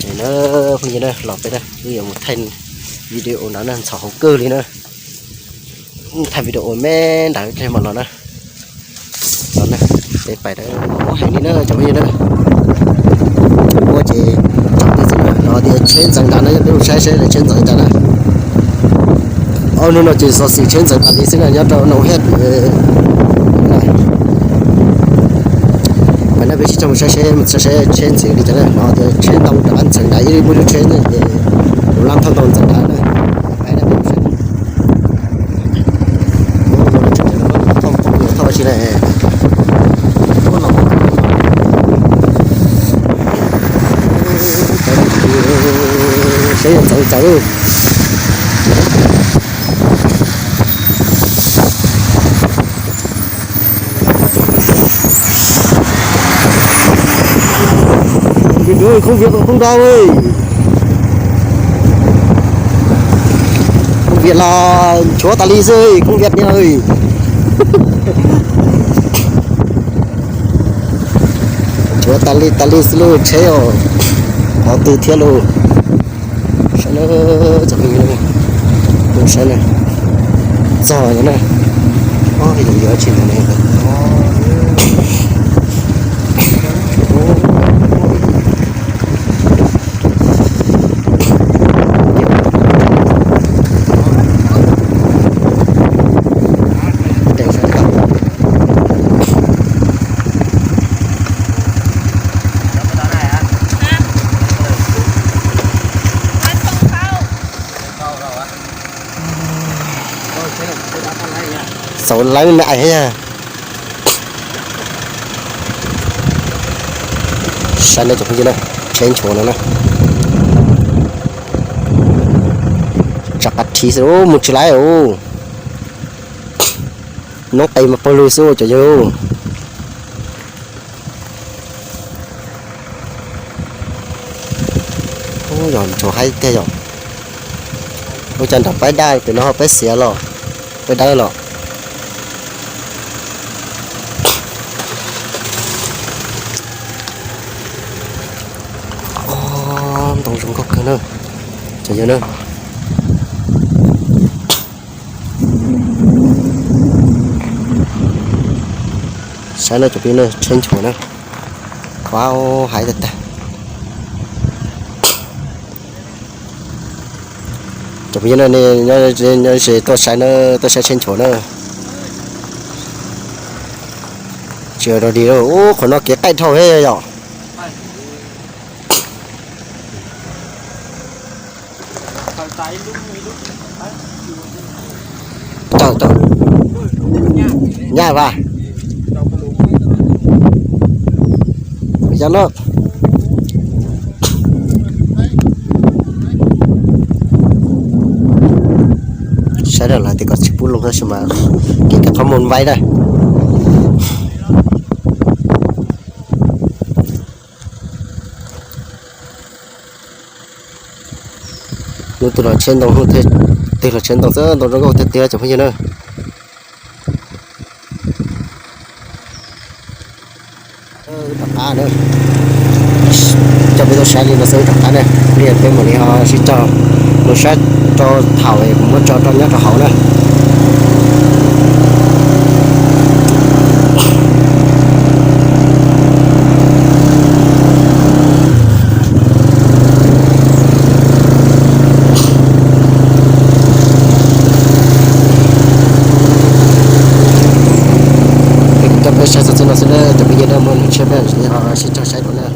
Na, phooj ywg na, los peb na, wb yuav mus thaij video no na, ntxhov hauv kawg li na. Thaij video me nrad ib pliag mam los na. Los na, peb pais na, mob heev li na cov phooj ywg na. Mob ces tsaus ntuj xwb na, no tias tsheb ntxeev nrad na, peb mus saib saib lawv tsheb ntxeev li cas na. Ob hnub no ces xov xwm tsheb ntxeev tas li xwb na, nyob rau Noo Hej. Pais na, peb sib coj mus saib seb, mus saib seb tsheb ntxeev li cas na, no tias tsheb ntoo rov qab ntxeev nrad, ib muaj lub tsheb ces tus lab thauj ntoo ntxeev nrad na. Pais na, peb mus saib. Thauj, thauj tsis na. Seb yuav ntxeev li cas. Không việc không đau ơi. Không việc là chúa ta ly xí, không việc nha ơi. Chúa ta ly, ta ly xí lub tsheb os. Qhov twg thiab lauj? Saib na, cov phooj ywg, saib na, txog no na. Ob, yog tsis ntawd ne. Xauv leeb me ais thiab yog. Saib na cov phooj ywg na, tsheb nchuav no na. Tsam qas thiv xwb mus tsis laib os. Noob qes mas pawg lug xwb cov yawg. Yog nchuav haib tiag yom. Ua cas nram paib daj pem no ho paib xiav los, paib dawb los. Ntoo zoo nkauj kawg na, cov yawg na. Saib na cov phooj ywg na, tsheb nchuav na, khov haiv tag tag. Cov phooj ywg na, nyob ze tuaj saib na, tuaj saib tsheb nchuav na. Tsis ua dog dig, ub, qhov no kev qaij dhau thiab yom. Tau, tau. Nyaj vas. Yog no. Saib lawv tias kom tsis pub loo tab sis mas kev cov qhov muag vaib na. Hnub twg los tsheb ntoo, hnub twg los tsheb ntoo xwb, ntoo zoo nkauj tiag tiag cov phooj ywg na. Rov qab na, coj peb tuaj saib li no xwb rov qab na, li peb mam li ho sib cog mus saib rau thaum kuv muab tso rau nyob rau hauv na. Coj peb saib xov xwm no xwb na, cov phooj ywg na, muaj lub tshiab peb sib cog saib dua na.